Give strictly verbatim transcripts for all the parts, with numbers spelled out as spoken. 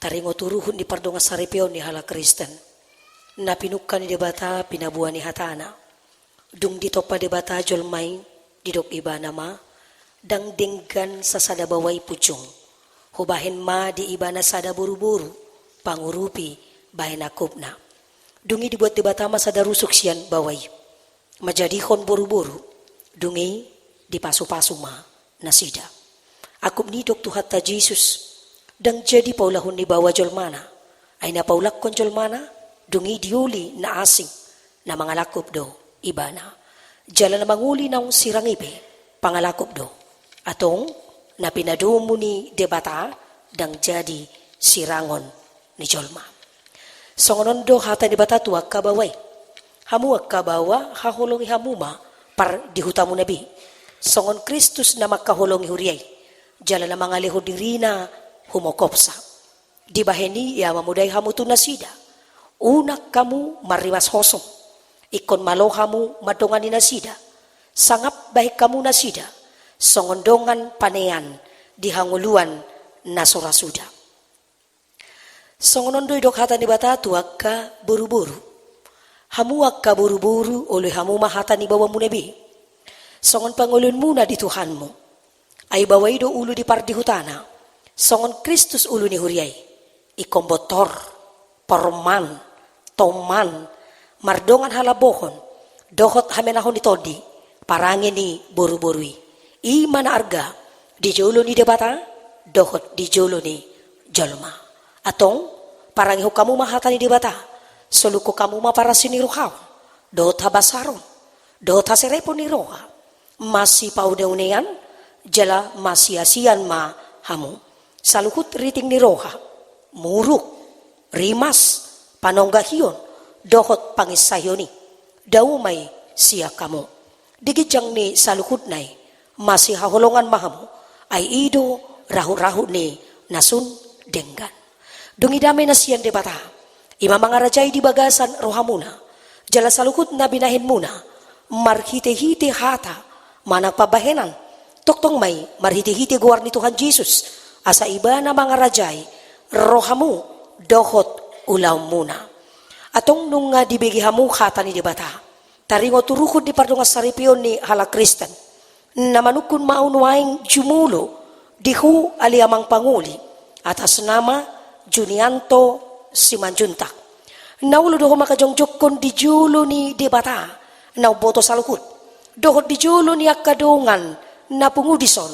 Taringot tu ruhut ni pardongansaripeon ni halak Kristen, na pinungka ni Debata pinaboa ni hatana. Dung ditompa Debata jolma i, didok Ibana ma, ndang denggan sasada baoa i punjung. Hubahen ma di ibana sada boruboru, pangurupi bahen angkupna. Dung i dibuat Debata ma sada rusuk sian baoa i, manjadihon boruboru, dung i dipasupasu ma nasida. Angkup ni i didok Tuhanta Jesus, ndang jadi paulahon ni baoa jolmana, ai na paulakkon jolmana, dung i dioli na asing, na mangalangkup do ibana. Jala na mangoli naung sirang i pe, pangalangkup do. Antong, na pinadomu ni Debata, ndang jadi sirangon ni jolma. Songon on do hata ni Debata tu angka baoa i. Hamu angka baoa, haholongi hamu ma pardihutamuna be, songon Kristus na mangkaholongi huria i, jala na mangalehon dirina humongkopsa. Dibahen i ia mamodai hamu tu nasida. Unang hamu marrimas hosom. Ingkon malo hamu mandongani nasida. Sangap bahen hamu nasida, songon dongan panean di hangoluan na so ra suda. Songon on do didok hata ni Debata tu angka boruboru. Hamu angka boruboru, oloi hamu ma hata ni baoamuna be, songon pangoloionmuna di Tuhanmu. Ai baoa i do ulu ni pardihutana, songon Kristus ulu ni huria i. Ingkon bontor, porman, toman, mardongan halambohon, dohot hamenahon ni tondi, parange ni boruboru i. I ma na arga, di jolo ni Debata, dohot di jolo ni jolma. Antong, parangehon hamu ma hata ni Debata, solukhon hamu ma parasi ni rohaon, dohot habasaron, dohot haserepon ni roha, masipauneaunean, jala masiasian ma hamu. Saluhut riting ni roha, muruk, rimas, panonggahion, dohot panginsahion i, dao ma i sian hamu. Di ginjang ni saluhutna i, masihaholongan ma hamu, ai i do rahut-rahut ni na sun denggan. Dung i dame na sian Debata, i ma mangarajai di bagasan rohamuna, jala saluhut na binahenmuna, marhitehite hata, manang pambahenan, tongtong ma i marhitehite goar ni Tuhan Jesus, asa Ibana mangarajai rohamu dohot ulaonmuna. Antong nunga dibege hamu hata ni Debata, taringot tu ruhut ni pardongansaripeon ni halak Kristen, na manungkun ma ahu nuaeng jumolo di ho ale Amang Pangoli, atas nama Junianto Simanjuntak. Na olo do ho mangkajongjongkon di jolo ni Debata na umboto saluhut, dohot di jolo ni angka dongan na pungu dison,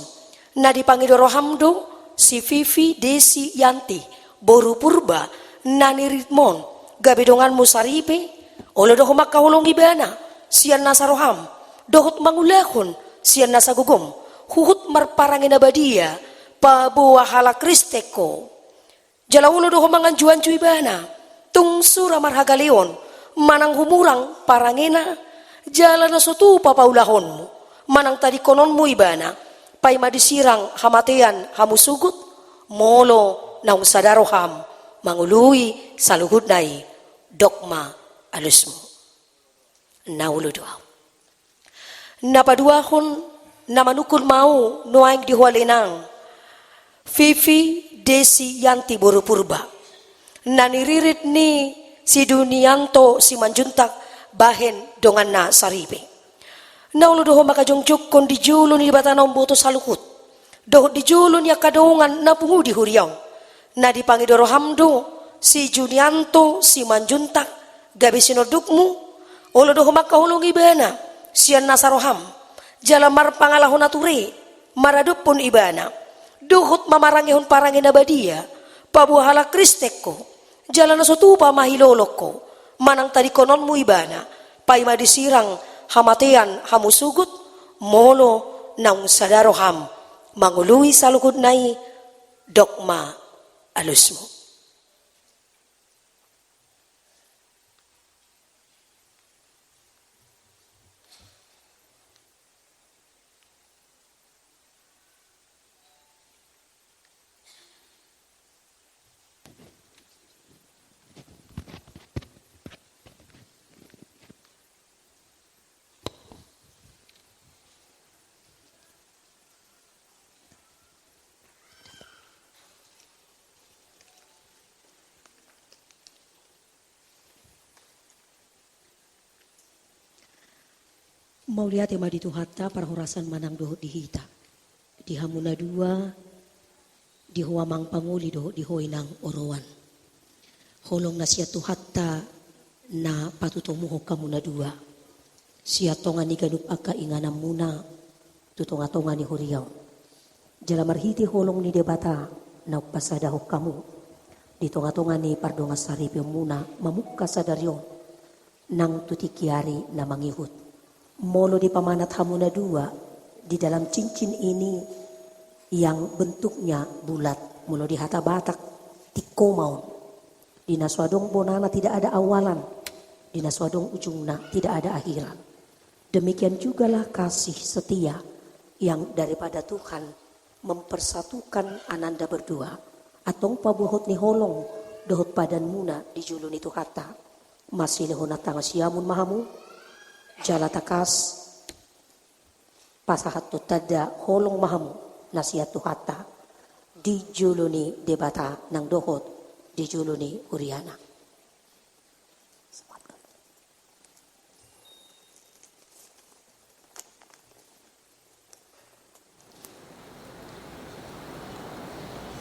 na dipangido roham do si Vivi Desi Yanti boru Purba na niriritmon gabe donganmu saripe. Olo do ho mangkaholongi ibana sian nasa roham, dohot mangulahon sian nasa gogom, huhut marparange na badia paboa halak Kristen ho. Jala olo do ho manganjuanju ibana, tung sura marhagaleon, manang humurang parangena, jala na so tupa paulahonmu, manang tadingkononmu ibana, paima disirang hamatean hamu sugut, molo naung sada roham mangului saluhutna i, dok ma alusmu. Na olo do ahu. Na paduahon, na manungkun ma ahu nuaeng di ho ale inang, Vivi Desi Yanti boru Purba, na niririt ni si Junianto Simanjuntak bahen donganna saripe. Na olo do ho mangkajongjongkon di jolo ni Debata na umboto saluhut, dohot di jolo ni angka dongan na pungu di huria on, na dipangido roham do si Junianto Simanjuntak gabe sinondukmu. Olo do ho mangkaholongi ibana sian nasa roham, jala marpangalaho na ture maradophon ibana, dohot mamarangehon parange na badia paboa halak Kristen ho, jala na so tupa mahilolong ho, manang tadingkononmu ibana, paima disirang hamatean hamu sugut, molo naung sada roham mangului saluhutna i, dok ma alusmu. Mauliate ma di Tuhanta, parhorasan ma nang dohot di hita. Di hamu na dua, di ho amang pangoli dohot di ho inang oroan. Holong na sian Tuhanta na patutomuhon hamu na dua. Sian tonga ni ganup angka ingananmuna, tu tonga-tonga ni huria on. Jala marhite holong ni Debata na umpasadahon hamu. Di tonga-tonga ni pardongansaripeonmuna mamungka sadari on. Nang tu tingki ari na mangihut. Molo dipamanat hamu na dua, di dalam cincin ini yang bentuknya bulat, molo di hata Batak, tingko ma on. Di na so adong bonana tidak ada awalan, di na so adong ujungna tidak ada akhiran. Demikian jugalah kasih setia yang daripada Tuhan mempersatukan ananda berdua. Antong paboahon ni holong dohot padanmuna di jolo ni Tuhanta. Masilehonan tangan siamun ma hamu, jala tangkas pasahathon tanda holong ma hamu na sian Tuhanta di jolo ni Debata nang dohot di jolo ni huriana.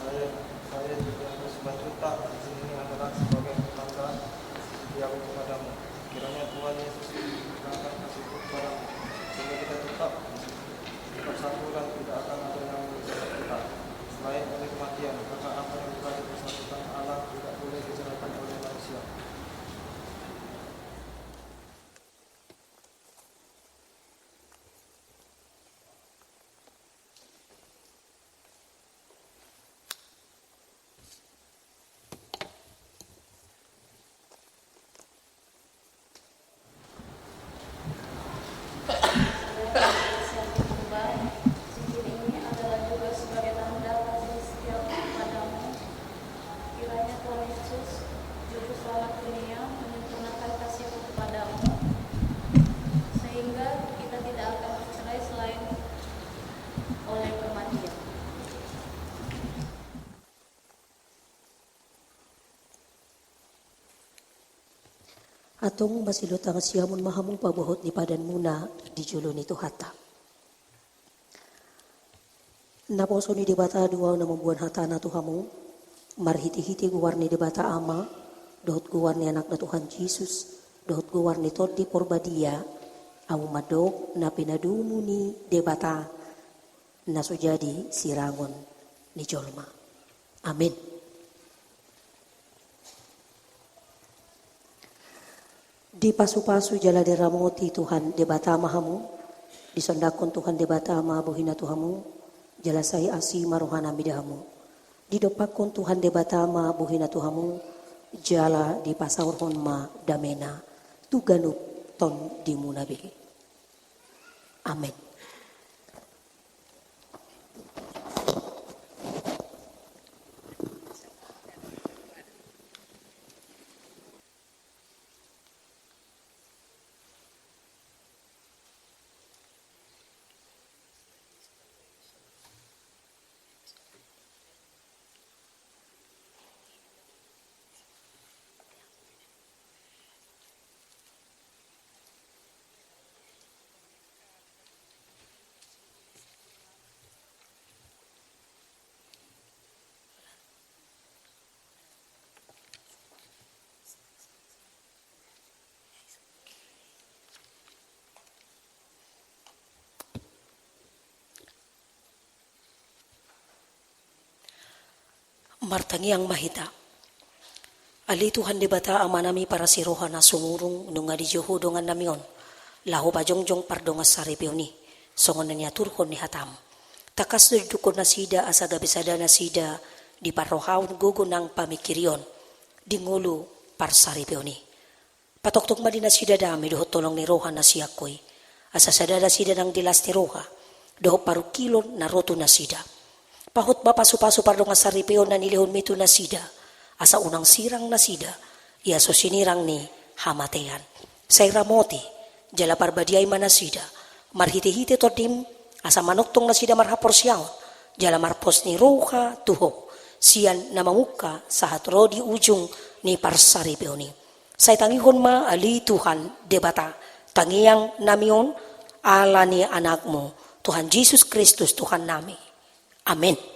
Saya, saya juga harus berjuta di sini adalah sebagai pertanda setia kepadamu. Kiranya Tuhan Yesus menunjukkan kasih-Ku kepadamu, sehingga kita tetap bersatu dan tidak akan ada yang memisahkan kita selain oleh kematian, karena apa yang telah dipersatukan Allah tidak boleh diceraikan oleh manusia. Cincin ini adalah juga sebagai tanda kasih setiaku kepadamu. Kiranya Tuhan Yesus, Juru Selamat dunia, menyempurnakan kasih-Ku kepadamu, sehingga kita tidak akan bercerai selain oleh kematian. Antong masilehonan tangan siamun ma hamu paboahon ni padanmuna di jolo ni Tuhanta. Naposo ni Debata do Ahu na mamboan hatana tu hamu, marhite-hite goar ni Debata Ama, dohot goar ni Anakna Tuhan Jesus, dohot goar ni Tondi Porbadia, Ahu mandok na pinadomu ni Debata, na so jadi sirangon ni jolma. Amin. Dipasu-pasu jala diramoti Tuhan Debata ma hamu, disondangkon Tuhan Debata ma bohina tu hamu, jala sai asi ma rohana mida hamu. Didompakkon Tuhan Debata ma bohina tu hamu, jala dipasaorhon ma damena tu ganup tondimuna be. Amin. Martangiang ma hita. Ale Tuhan Debata Amanami parasi roha na sumurung, nunga dijou Ho dongannami on laho pajongjong pardongansaripeon i, songon na niaturhon ni hataM. Tangkas do didokkon nasida asa gabe sada nasida di parrohaon, gogo nang pamingkirion di ngolu parsaripeon i. Patoktok ma di nasida dame dohot holong ni roha na sian Ho i, asa sada nasida nang di las ni roha dohot parungkilon na ro tu nasida. Pahot ma pasu-pasu pardongansaripeon na nilehonMi tu nasida, asa unang sirang nasida ia so sinirang ni hamatean. Sai ramoti jala parbadiai ma nasida marhite-hite TondiM, asa manongtong nasida marhaporseaon jala marpos ni roha tu Ho, sian na mamungka sahat ro di ujung ni parsaripeon i. Sai tangihon ma ale Tuhan Debata tangiangnami on, Ala ni Anakmu, Tuhan Jesus Kristus, Tuhan nami. Amen.